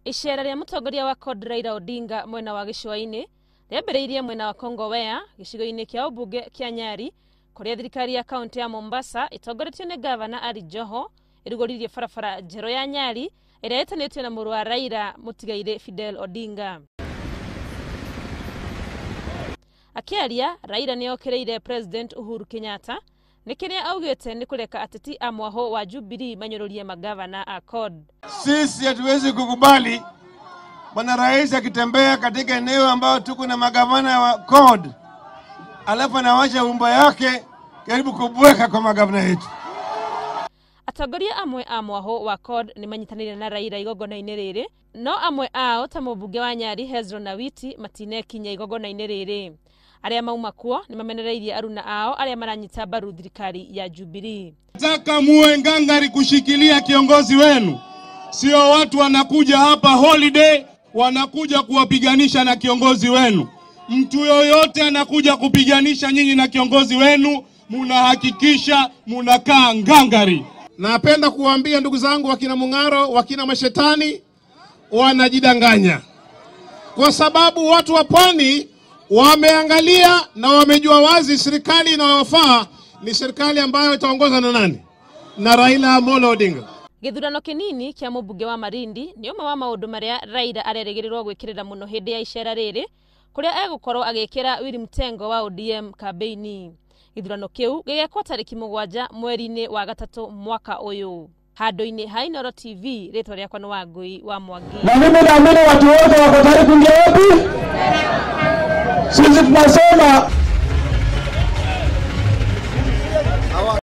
Icera rĩa mũtongoria wa CORD Raila Odinga mwena wa gĩcũa-inĩ rĩambĩrĩirie mwena wa Kongowea gĩcigo-inĩ kĩa ũmbunge kĩa Nyari kũrĩa thirikari ya kaunti ya Mombasa ĩtongoretio nĩ gavana Ali Joho ĩrugũririe barabara njerũ ya Nyari ĩrĩa ĩtanĩtio na mũrũ wa Raila mũtigairĩ Fidel Odinga. Akĩaria, Raila nĩ okĩrĩire President Uhuru Kenyatta nĩ kĩrĩa augĩte nĩ kũreka ateti a mwahũ wa Jubilee manyũrũrie magavana a CORD. Sisi hatuwezi kukubali bwana rais akitembea katika eneo ambayo tuko na magavana wa CORD alafu anawasha umba yake karibu kubweka kwa magavana yetu. Atongoria amwe a mwahũ wa CORD nĩ manyitanĩire na Raila igongona-inĩ rĩrĩ, no amwe ao ta mũmbunge wa Nyari Hezron Awiti matinekinya igongona-inĩ rĩrĩ. Arĩa mauma kuo nĩ mamenereirie aruna ao arĩa maranyita mbaru thirikari ya Jubilee. Nataka muwe ngangari kushikilia kiongozi wenu, sio watu wanakuja hapa holiday wanakuja kuwapiganisha na kiongozi wenu. Mtu yoyote anakuja kupiganisha nyinyi na kiongozi wenu, munahakikisha munakaa ngangari. Napenda kuwaambia ndugu zangu wakina Mung'aro, wakina mashetani wanajidanganya, kwa sababu watu wa pwani wameangalia na wamejua wazi serikali inayofaa ni serikali ambayo itaongozwa na nani? Na Raila Amolo Odinga. Gĩthurano kĩnini kĩa mũmbunge wa Malindi nĩ ũmwe wa maũndũ marĩa Raila arerĩgĩrĩrwo gwĩkĩrĩra mũno hĩndĩ ya icera rĩrĩ, kũrĩa egũkorwo agĩkĩra Willy Mutengo wa ODM kambĩini. Gĩthurano kĩu gĩgekwo tarĩki 7 mweri-inĩ wa 3 mwaka ũyũ. Handũ-inĩ ha Inooro TV, rĩtwa rĩakwa nĩ Wangũi wa Mwangi. Na mimi naamini watu wote wako tayari kuingia wapi? Sisi tunasema